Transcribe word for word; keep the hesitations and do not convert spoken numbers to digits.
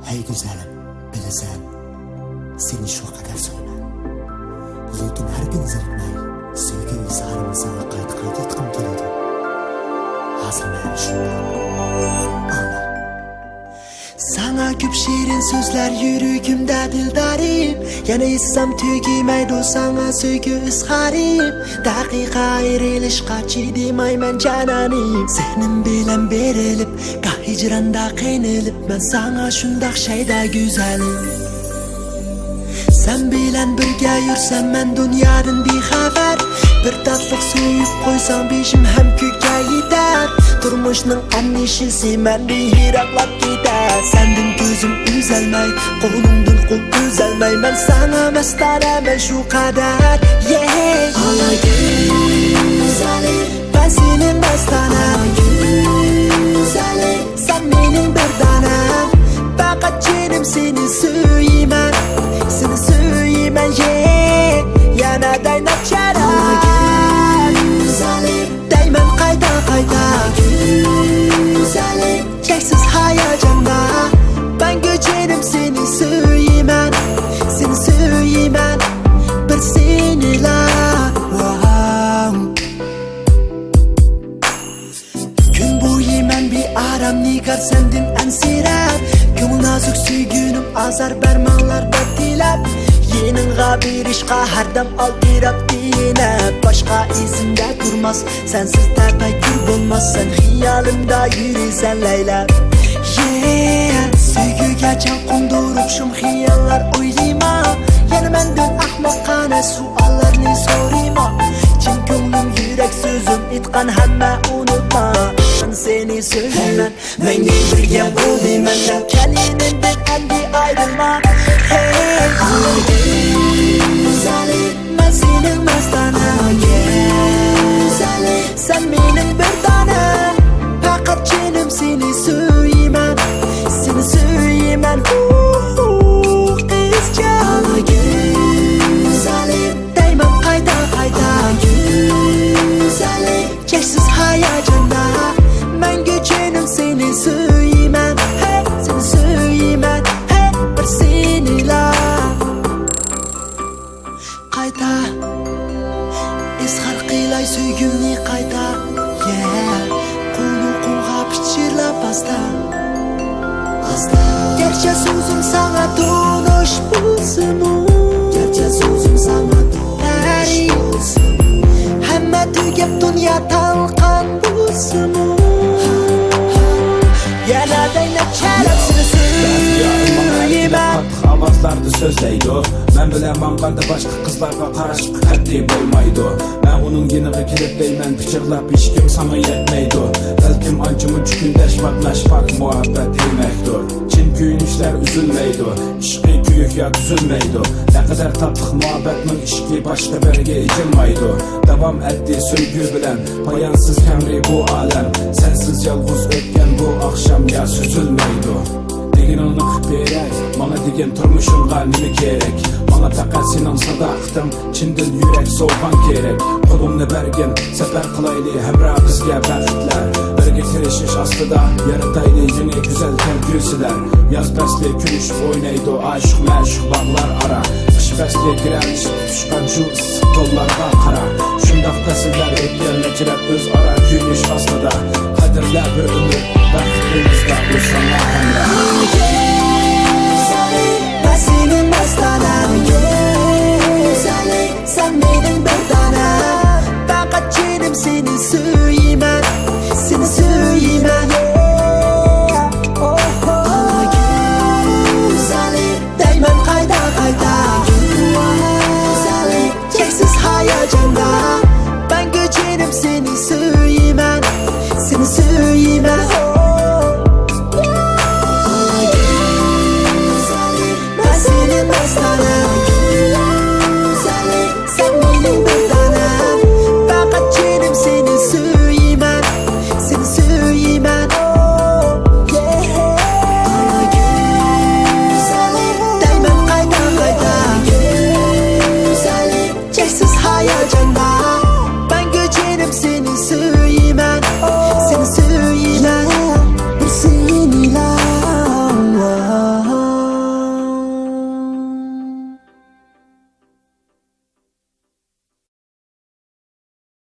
ھەي گۈزەلىم، بىلىسەن، سېنى شۇ قەدەر سۆيىمەن. لېكىن ھەر كۈنى زېرىكمەي، سۆيگۈ ئىزھارىمنى ساڭا قايتا-قايتا ئېيتقۇم كېلىدۇ. ھازىر مەن شۇنداق. ئاڭلا. ساڭا كۆپ شېرىن سۆزلەر يۈرىكىمدە دىلدارىم، يەنە ئېيتسام تۈگىمەيدۇ ساڭا سۆيگۈ ئىزھارىم. دەقىقە ئايرىلىشقا چىدىمايمەن جانانىم، زېھنىم بىلەن بېرىلىپ، گاھ ھىجراندا قىينىلىپ، مەن ساڭا شۇنداق شەيدا گۈزەلىم. سەن بىلەن بىرگە يۈرسەم مەن دۇنيادىن بىخەۋەر، بىر تاتلىق سۆيۈپ قويساڭ بېشىم ھەم كۆككە يېتەر. تۇرمۇشنىڭ ئەندىشىسى مەندىن يىراقلاپ كېتەر. سەندىن كۆزۈم ئۈزەلمەي، قولۇڭدىن قول ئۈزەلمەي، مەن ساڭا مەستانە، مەن شۇ قەدەر. Yeah. ئانا گۈزەلىم، مەن سېنىڭ مەستانەڭ. گۈزەلىم، سەن مېنىڭ بىر دانەم. پەقەت جېنىم سېنى سۆيىمەن، سېنى سۆيىمەن، yeah. يەنە دەيمەن چىراغ، دەيمەن قايتا قايتا. چەكسىز ھاياجاندا، مەڭگۈ جېنىم سېنى سۆيىمەن، سېنى سۆيىمەن، بىر سېنىلا. Wow. كۈن بويى مەن بىئارام نىگار سەندىن ئەنسىرەپ، كۆڭۈل نازۇك سۆيگۈنۈم ئازار بەرمەڭلار دەپ تىلەپ، يېنىڭغا بېرىشقا ھەردەم ئالدىراپ تىنەپ، باشقا ئېسىمدە تۇرماس سەنسىز تەپەككۇر بولماس، سەن خىيالىمدا يۈرىسەن لەيلەپ. Yeah. سۆيگۈگە چاڭ قوندۇرۇپ شۇم خىياللار ئويلىما، يەنە مەندىن ئەخمەقانە سوئاللارنى سورىما. چىن كۆڭلۈم، يۈرەك سۆزۈم ئېيتقان ھەممە ئۇنۇتما. مەن سېنى سۆيىمەن، مەڭگۈ بىرگە بولىمەن دەپ، كەينىمدىن ئەمدى ئايرىلما. Hey. مەن سېنىڭ مەستانەڭ، yeah. سەن مېنىڭ بىر دانەم، پەقەت جېنىم سېنى سۆيىمەن، سېنى سۆيىمەن، ئۇھ، ئۇھ، قىزجان. دەيمەن قايتا قايتا، چەكسىز ھاياجاندا، مەڭگۈ جېنىم سېنى سۆيىمەن، ھەي، سېنى سۆيىمەن، ھەي، بىر سېنىلا. قايتا ئىزھار قىلاي سۆيگۈمنى قايتا، yeah. قولنى قولغا پىچىرلاپ ئاستا، ئاستا. گەرچە سۆزۈم ساڭا تونۇش بولسىمۇ، گەرچە سۆزۈم ساڭا تونۇش بولسىمۇ، ھەممە تۈگەپ دۇنيا تالقان بولسىمۇ، يەنە دەيمەن چىراغ سېنى سۆيىمەن. قاتتىق ئاۋازلاردا سۆزلەيدۇ، مەن بىلەن ماڭغاندا باشقا قىزلارغا قاراشقا قەتئىي بولمايدۇ. مەن ئۇنىڭ يېنىغا كېلىپ دەيمەن، پىچىرلاپ ھېچكىم ساڭا يەتمەيدۇ. بەلكىم ئانچە-مۇنچە كۈندەش، ۋاقلاش پاك مۇھەببەت دېمەكتۇر. چىن كۆيۈنۈشلەر ئۈزۈلمەيدۇ، ئىشقى كۆيۈك يا تۈزۈلمەيدۇ. نەقەدەر تاتلىق مۇھەببەتنىڭ ئىشىكى باشقا بىرگە ئېچىلمايدۇ. داۋام ئەتتى سۆيگۈ بىلەن، پايانسىز كەمرى بۇ ئالەم. سەنسىز يالغۇز ئۆتكەن بۇ ئاخشام يا سۈزۈلمەيدۇ. دېگىنىڭنى قىلىپ بېرەي، ماڭا دېگىن تۇرمۇشۇمغا نېمە كېرەك؟ ماڭا پەقەت سېنىڭ ساداقىتىڭ، چىندىن يۈرەك سوۋغاڭ كېرەك. قولۇڭنى بەرگىن، سەپەر قىلايلى ھەمراھ بىزگە بەختلەر. بىرگە تىرىشىش ئاستىدا، يارىتايلى يېڭى گۈزەل كەلگۈسىلەر. ياز پەسلى كۈلۈشۈپ ئوينايدۇ ئاشىق-مەشۇق باغلار ئارا. قىش پەسلى گىرەلىشىپ تۇتۇشقان شۇ ئىسسىق قوللارغا قارا. شۇنداق پەسىللەر ئۆتكەن نەچچىلەپ ئۆزئارا كۆيۈنۈش ئاستىدا. قەدىرلە بىر ئۆمۈر بەختىمىزدە بولساڭا ھەمراھ.